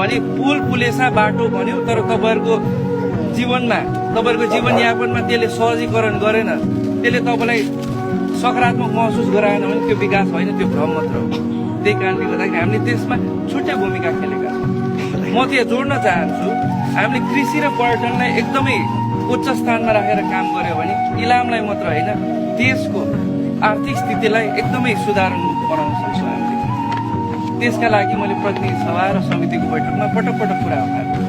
भने पुल पुलेसा बाटो भन्यो तर तपाईँहरूको जीवनमा तपाईँहरूको जीवनयापनमा त्यसले सहजीकरण गरेन, त्यसले तपाईँलाई सकारात्मक महसुस गराएन भने त्यो विकास होइन, त्यो भ्रम मात्र हो। त्यही कारणले गर्दाखेरि हामीले त्यसमा छुट्टै भूमिका खेलेका छौँ। म त्यो जोड्न चाहन्छु, हामीले कृषि र पर्यटनलाई एकदमै उच्च स्थानमा राखेर काम गर्यो भने इलामलाई मात्र होइन देशको आर्थिक स्थितिलाई एकदमै सुधारोन्मुख बनाउन सक्छौँ हामीले। त्यसका लागि मैले प्रतिनिधि सभा र समितिको बैठकमा पटक पटक कुरा उठाएको।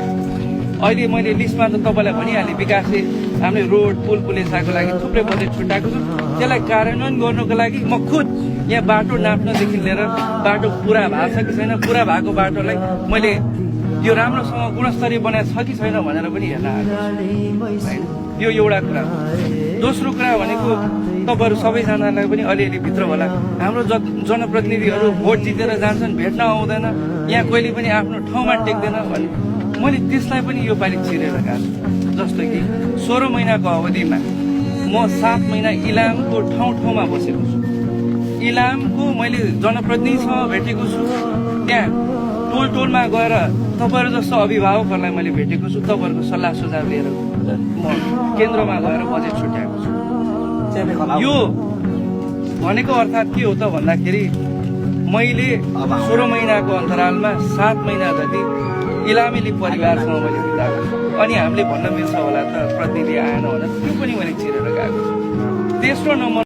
अहिले मैले लिस्टमा त तपाईँलाई भनिहालेँ, विकासले हामीले रोड पुल पुलेसाको लागि थुप्रै बजेट छुट्याएको छु। त्यसलाई कार्यान्वयन गर्नुको लागि म खुद यहाँ बाटो नाप्नदेखि लिएर बाटो पुरा भएको छ कि छैन, पुरा भएको बाटोलाई मैले यो राम्रोसँग गुणस्तरीय बनाएको छ कि छैन भनेर पनि हेर्न आएको छु। यो एउटा कुरा हो। दोस्रो कुरा भनेको तपाईँहरू सबैजनालाई पनि अलिअलि भित्र होला, हाम्रो जनप्रतिनिधिहरू भोट जितेर जान्छन्, भेट्न आउँदैन, यहाँ कहिले पनि आफ्नो ठाउँमा टेक्दैन भने मैले त्यसलाई पनि यो पालि छिरेर गएको छु। जस्तो कि 16 महिनाको अवधिमा म 7 महिना इलामको ठाउँमा बसेको छु। इलामको मैले जनप्रतिनिधिसँग भेटेको छु, त्यहाँ टोलमा गएर तपाईँहरू जस्तो अभिभावकहरूलाई मैले भेटेको छु, तपाईँहरूको सल्लाह सुझाव लिएर म केन्द्रमा गएर बजेट छुट्याएको छु। यो भनेको अर्थात् के हो त भन्दाखेरि मैले 16 महिनाको अन्तरालमा 7 महिना जति इलामेली परिवारसँग मैले बिताएको छु। अनि हामीले भन्न मिल्छ होला त प्रतिनिधि आएन भनेर त्यो पनि मैले छिरेर गएको छु। तेस्रो नम्बर